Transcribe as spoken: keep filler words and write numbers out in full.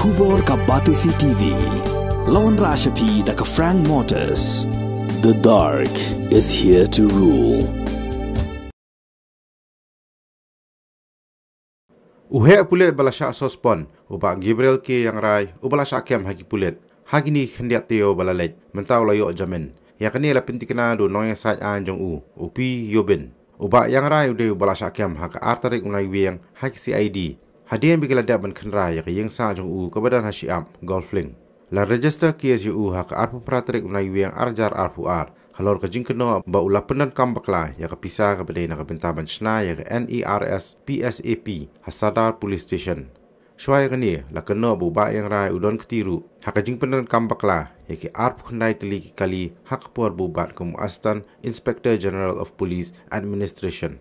Khubor ka Batesi T V. Lawan Rashapi da ka Frank Motors. The dark is here to rule. U heh pulit ba la shah suspend, u Bah Gabriel K Iangrai, u ba la shah kem ha ki pulit ha kine ki khyndiat taïew ba la leit, mynta u la ïoh jamin. Ïa kane la pyntikna da u nongïasaid aiñ jong u, u P Yobin. U Bah Iangrai u dei u ba la shah kem ha ka ar tarik u Naiwieng ha ki C I D, hadien ba ki la dep ban khynra ïa ka ïing sah jong u kaba don ha Shyiap, Golf Link. La register case ïa u ha ka arphew phra tarik u Naiwieng ar hajar arphew ar, halor ka jingkynnoh ba u la pyndonkam bakla ïa ka pisa kaba dei na ka bynta ban shna ïa ka N E R S P S A P ha Sadar Police Station. Shuwa ïa kane, la kynnoh ba u Bah Iangrai u don kti ruh ha ka jingpyndonkam bakla ïa ki arphew khyndai tylli ki kali ha ka por ba u bat kum u Assistant Inspector General of Police Administration.